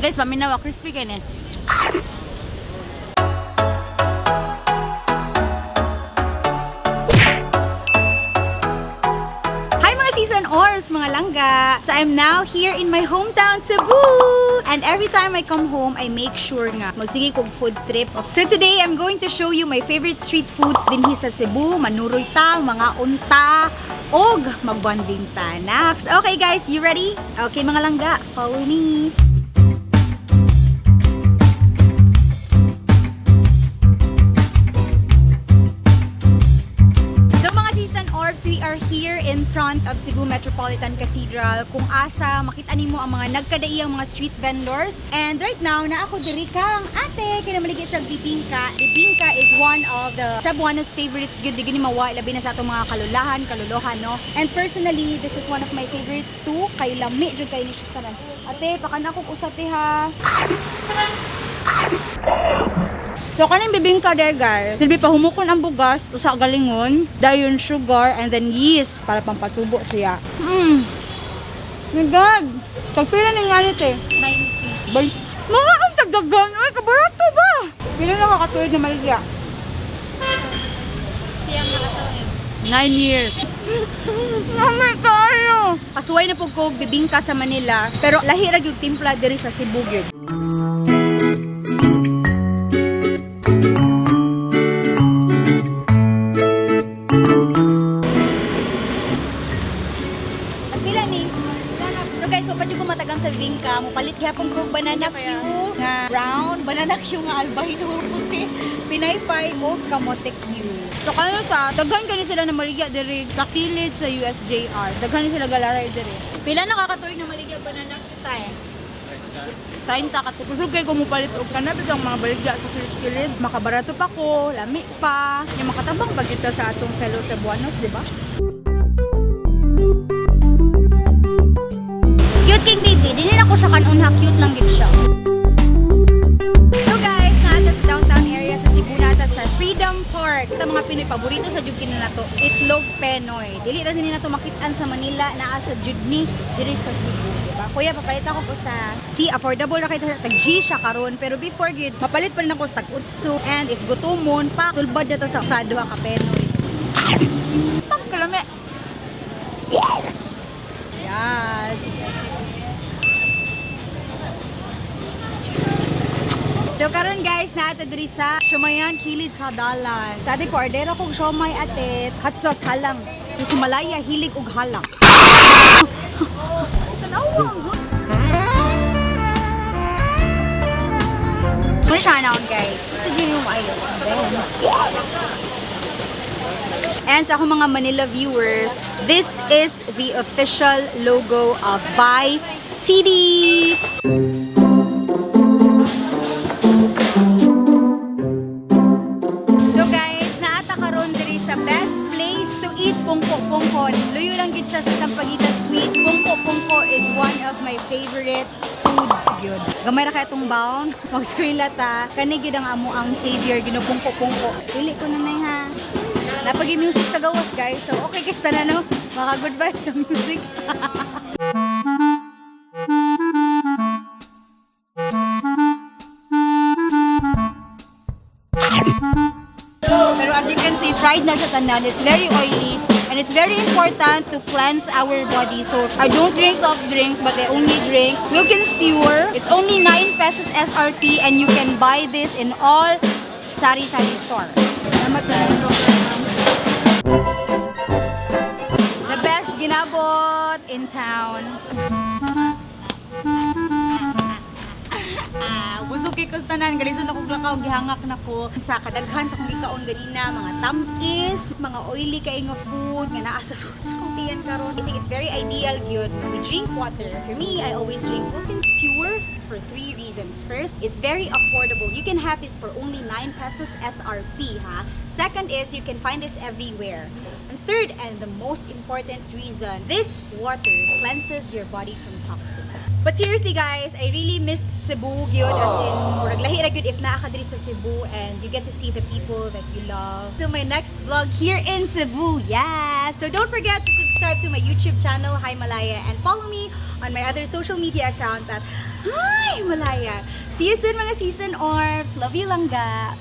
Guys, paminawa, crispy kay ni. Hi, mga season ors, mga langga! So I'm now here in my hometown, Cebu! And every time I come home, I make sure nga magsige kog food trip. So today, I'm going to show you my favorite street foods dinhi sa Cebu. Manuroy ta, mga unta, og magbanding ta. Naks! Okay guys, you ready? Okay, mga langga, follow me! So mga season orbs, we are here in front of Cebu Metropolitan Cathedral kung asa makita nimo ang mga nagkadaiyang mga street vendors. And right now, naa ko diri kang ate, kay namaligya siya bibingka. Bibingka is one of the Cebuanos favorites gud, di gini mawa labi na sa atong mga kalulahan, kalulohan, no. And personally, this is one of my favorites too, kay lami jud kay ni siya sa tanan. Ate, pakan ako usa te ha. So kaning bibingka there, guys. Silbi pahumukon ang bugas, usa galingon, dayon sugar and then yeast para pampatubo siya. My God. Tagpila ni nga nito eh? 90. Bay. Mga ang tagdagan, ay kabarato ba? Pila na kakatuwid na maligya? Siyang nakatuig. 9 years. Mami kayo. Kasuway na pug kog bibingka sa Manila, pero lahi ra gyud timpla diri sa Cebu gyud. Nagpila ni? So guys, wa pa jud ko matagang sa bibingka, mopalit gyapon kog banana Q nga brown, banana Q nga albino puti, pinaypay og kamote Q. So kayo sa daghan kani sila na maligya diri sa kilid sa USJR. Daghan ni sila galaray diri. Pila na kakatuig na maligya banana Q tayo? 30 ka. Kusog kay ko mopalit og kanabig ang mga baligya sa kilid-kilid. Makabarato pa ko, lami pa. Yung makatabang ba gyud ta sa atong fellow Cebuanos, di ba? Cute king baby. Dili na ko siya kanon ha. Cute lang gid siya. So guys, naata sa downtown area sa Cebu, naata sa Freedom Park. Ito mga Pinoy paborito sa jud kini nato, itlog Penoy. Dili ra ni nato makit-an sa Manila, naa sa jud ni diri sa Cebu, di ba? Kuya, papalit ako ko sa si affordable ra kay tag G siya karon, pero before gid mapalit pa rin ako sa tag 8 and if gutomon pa tulbad na to sa sa duha ka Penoy. Pagkalami. Yes. So karon guys, naata diri sa Siomayan Kilid sa Dalan. Sa ate ko ordera kog siomay ate, hot sauce halang. Yung si Malaya hilig og halang. Tanawang. Ano siya naon, guys? Gusto niyo yung ayo. And sa akong mga Manila viewers, this is the official logo of Buy TV. So guys, naata karon diri sa best place to eat pungko-pungkon. Luyo lang gid siya sa Sampaguita Sweet. Pungko-pungko is one of my favorite foods gyud. Gamay ra kay atong baon. Magswila ta. Kani gyud ang amo ang savior ginupungko-pungko. Dili ko na nay ha. Napagi music sa gawas, guys. So okay kista na no. Maka good vibes sa music. Pero as you can see, fried na siya tanan. It's very oily and it's very important to cleanse our body. So I don't drink soft drinks, but I only drink Wilkins Pure. It's only 9 pesos SRP and you can buy this in all sari-sari store. Salamat na. The best ginabot in town. Ah, busog kay kus tanan, galison akong lakaw, gihangak na ko sa kadaghan sa akong gikaon ganina, mga tamis, mga oily kay nga food nga naa sa sa akong tiyan karon. I think it's very ideal gyud. We drink water. For me, I always drink Wilkins Pure for three reasons. First, it's very affordable. You can have this for only 9 pesos SRP, ha. Second is you can find this everywhere. And third and the most important reason, this water cleanses your body from toxins. But seriously guys, I really missed Cebu gyud, as in murag lahi ra gyud if naa ka diri sa Cebu and you get to see the people that you love. So my next vlog here in Cebu. Yeah. So don't forget to subscribe to my YouTube channel Hi Malaya and follow me on my other social media accounts at Ay, malaya. See you soon, mga season orbs. Love you, langga.